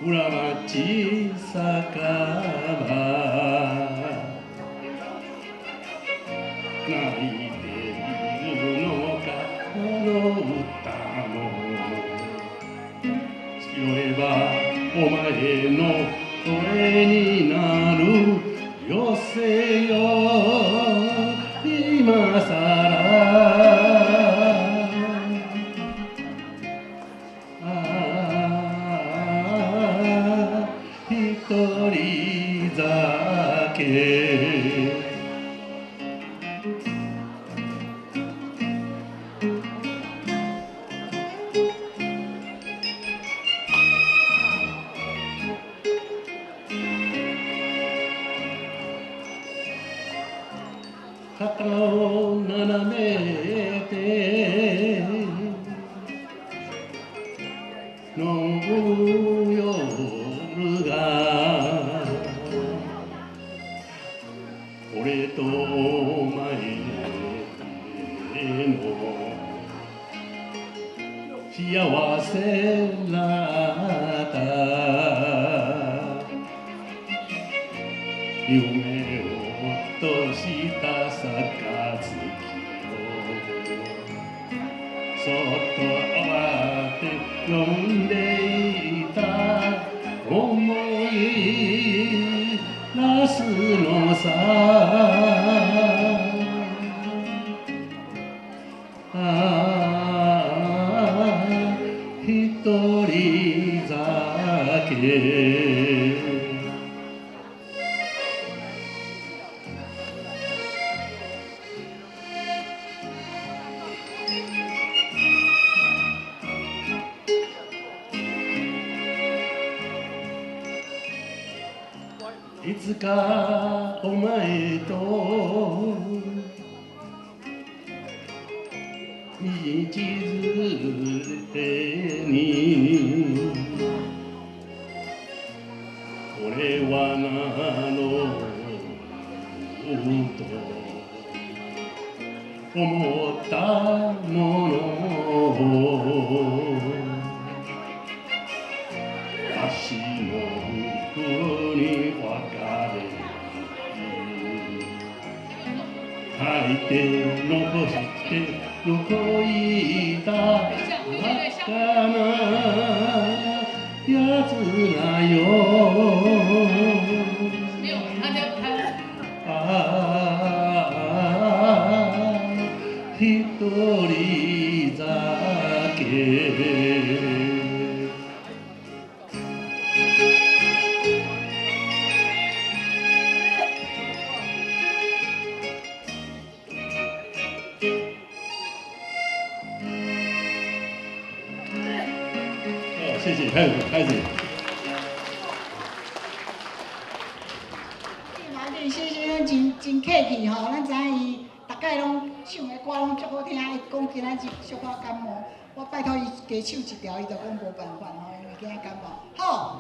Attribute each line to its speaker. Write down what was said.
Speaker 1: 裏町酒場泣いているのかあの歌も拾えばお前の声になるよせよ今さらああ一人酒肩を斜めて飲む夜が俺とお前の幸せだった夢を落とした杯をそっと慌て飲んでいた思い出すのさああ一人酒いつかお前と道連れに俺はなろうと思ったものを足の袋に別れ書いて残してどこ行ったバカなやつらよ
Speaker 2: 沒有，他在他
Speaker 1: ああ一人酒好，謝謝，開始開始。
Speaker 3: 林先生真真客氣吼，咱知影伊逐擺攏唱的歌攏足好聽，伊講今仔日小可感冒，我拜託伊加唱一條，伊就講無辦法吼，因為驚感冒。好。